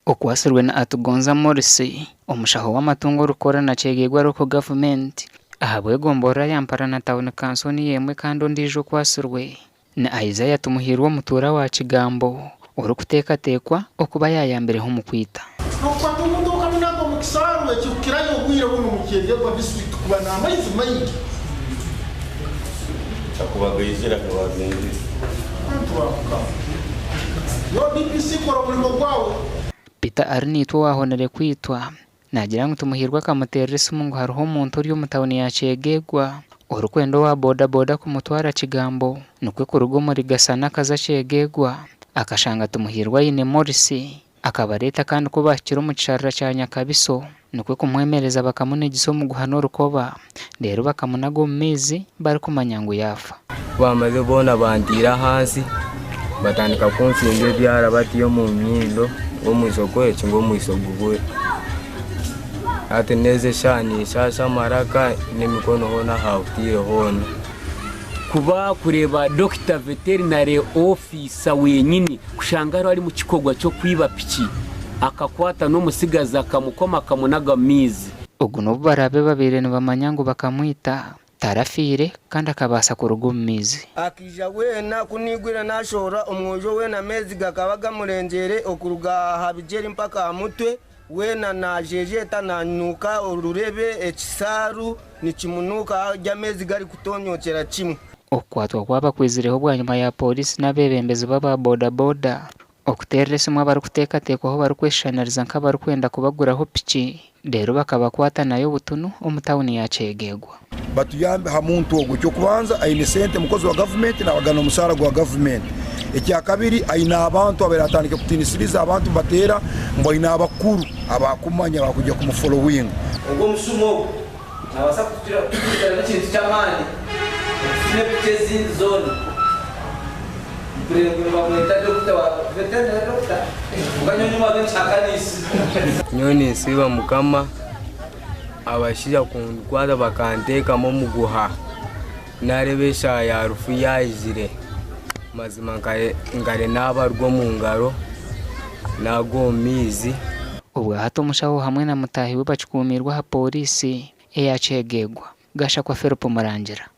Okwatsirwe na Atugonza Maurice, omushaho w'amatungo orikukora na Kyegegwa Local Government ahabw'egomborora ya Mparana Town Kanso niyo emwe kandi ondiijo okwatsirwe ni Isaiah Tumuhiirwe omutuura wa Kigambo orikuteekateekwa okuba yaayambireho omu kwita. N'okukwata omuntu okamunaga omu kisaaru ekirikukirayo obwire bunu omu Kyegegwa disiturikiti kuba n'amaizi maingi. Akuba gaizire akaba agenzire. Bantu ba Mukama. Nyowe DPC kora omurimo gwawe. Peter Arinaitwe owaahonire kwitwa naagira ngu Tumuhiirwe akamuteerera esimu ngu hariho omuntu ori omu tauni ya Kyegegwa orikwenda owa bodaboda kumutwara Kigambo nikwo kuruga omuri Gasana akaza Kyegegwa akashanga Tumuhiirwe aine Morris Akabareeta kandi ku baahikire omu kisharara kya Nyakabiso, nikwo kumwemereza bakamunigisa omuguha n'orukoba, reero bakamunaga omu maizi barikumanya ngu yaafa. Ku baamazire boona bantaire ahansi, batandika kunsinda ebyara bati omu nyindo ngu omwisho gw'eki ngu omwisho gubure. Hati n'ezi eshaaha ninshaasha amaraka n'emikono hoona hahutaire hoona. Kuba kureeba Dokita Veterinary Officer wenyini kushanga ariho ari mukikorwa ky'okwiba piki akakwata n'omutsigazi akamukoma akamunaga omu maizi. Ogu n'obu baraabe babaire nibamanya ngu bakamwita, tarafiire kandi akabaasa kuruga omu maizi. Akaija weena, ku naigwire naashohora, omwojo weena ameezi gakaba gamurengyeire okuruga aha bigyere mpaka aha mutwe. Weena naajeejeeta naanuuka orurebe, ekisaaru nikimunuuka arya ameezi garikutoonyokyera kimwe. Okukwatwa kwaba kwizireho bwanyima ya Pooriisi n'abeebembezi b'aba boda boda okuteerera esimu abarikuteekateekwaho barikweshushaniriza nk'abarikwenda kubaguraho piki reero bakabakwata nayo butunu omu tauni ya Kyegegwa. Batuyambe ha muntu ogu. Eky'okubanza aine sente, mukozi wa gavumenti nabagana omusaara gwa gavumenti. Ekyakabiri aine abantu abaire atandikire kutiinisiriza abantu nibateera ngu aine abakuru abakumanya abakwija kumufolowinga. Ogwo omushuma ogwo naabaasa kutureetera n'ekintu ky'amaani okukira epiki ezindi zoona. Mpurire ngu nibamweta dokita wa veterinary doctor kwonka nyowe nyuma nkihakaniise. Nyowe ninsiima Mukama. Abashaija kundikwata bakanteekamu omuguha, naareeba eshaaha ya rufu yaizire, mazima nkare naabarwa omu ngaro, naagwa omu maizi. Obwahati omushaho hamwe na mutaahi we bakikuumiirwe aha pooriisi eya Kyegegwa. Gashakwa Philip Murangira.